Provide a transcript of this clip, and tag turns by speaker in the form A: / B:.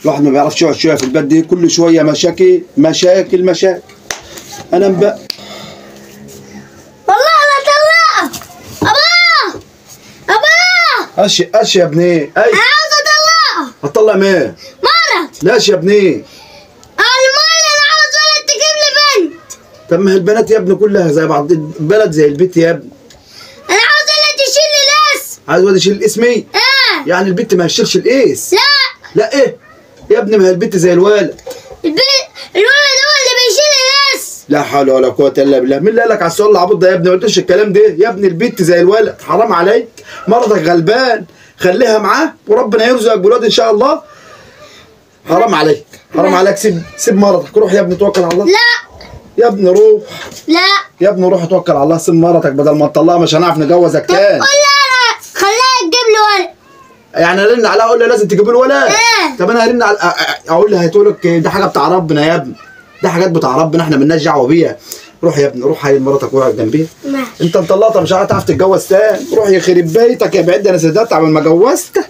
A: الواحد ما بيعرفش يقعد شوية في البلد دي، كل شوية مشاكل مشاكل مشاكل. انا بقى
B: والله لا طلقها. ابا ابا
A: اش اش يا ابني. اي
B: انا عاوز اطلقها.
A: هتطلق مين؟
B: مرت.
A: لاش يا ابني؟
B: المال انا عاوز ولد تجيب لي بنت.
A: طب ما هي البنات يا ابني كلها زي بعض، البلد زي البيت يا ابني.
B: انا عاوز ولد يشيل الاسم.
A: عايز ولد يشيل اسمي؟
B: اه.
A: يعني البنت ما هتشيلش القيس؟
B: لا.
A: لا ايه؟ يا ابني ما هي البنت زي الولد.
B: الولد هو اللي بيشيل الاسم.
A: لا حول ولا قوة الا بالله، مين اللي قال لك على السؤال العبيط ده يا ابني؟ ما قلتش الكلام ده يا ابني، البنت زي الولد، حرام عليك، مرضك غلبان، خليها معاه وربنا يرزقك بولاد ان شاء الله. حرام عليك، حرام عليك، سيب سيب مرضك، روح يا ابني توكل على الله.
B: لا
A: يا ابني روح.
B: لا
A: يا ابني روح توكل على الله، سيب مرتك بدل ما تطلقها مش هنعرف نجوزك تاني.
B: قول لها خليها تجيب لي ولد.
A: يعني ارن عليها اقول لها لازم تجيب لي ولد؟
B: ايه.
A: طب انا هرن على اقول لها هتقول لك ده حاجة بتاع ربنا يا ابني، ده حاجات بتاع ربنا احنا مالناش دعوه بيها. روح يا ابني، روح هاي مراتك واقعد جنبيها.
B: ماشي.
A: انت مطلقتها مش هتعرف تتجوز تاني، روح يخرب بيتك يا بعيد، انا صدقت عمال ما جوزت.